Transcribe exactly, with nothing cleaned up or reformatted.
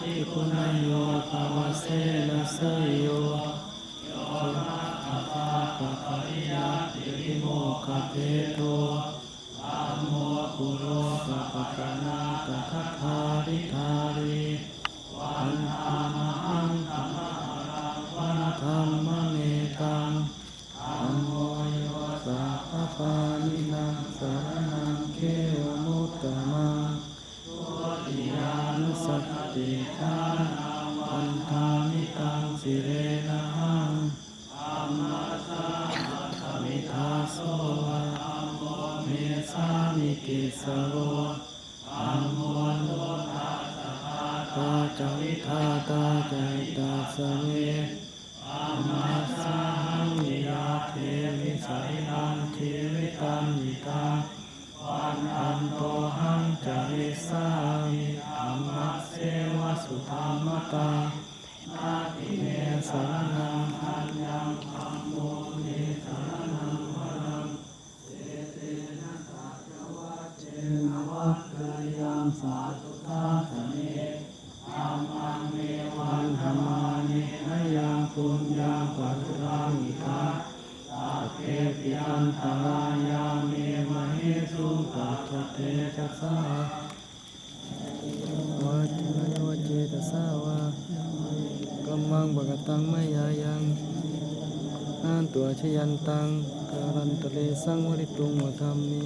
Guṇayogavasena seyyo, yo maggaphāgapariyattipātimokkhaphedo, dhammo kulokapatanā tathadhāridhārī, vandāmahaṃ tamaharaṃ varadhammametaṃ. Dhammo yo sabbapāṇīnaṃ saraṇaṃ khemamuttamaṃ. Dutiyānussatiṭṭhānaṃ vandāmi taṃ sirenahaṃ. Dhammassahassami dāso va, dhammo me sāmikissavo. Dhammo loka ghātā ca vidhātā ca hitassa me. Dhammassahaṃ niyyādemi sarīrañjīvitañcidaṃ. Vandantohaṃ carissāmi dhammasseva sudhammataṃ. Natthi me saraṇaṃ aññaṃ, dhammo me saraṇaṃ varaṃ. Etena saccavajjena vaḍḍheyyaṃ satthu sāsane. Dhammaṃ me vandamānena yaṃ puññaṃ pasutaṃ idha, sabbepi antarāyā me māhesuṃ tassa tejasā. Vācāya va cetasā vā, kammaṃ pakataṃ mayā yaṃ, karontedha paṇṇaraso, kālantare saṃvarituṃ va dhamme.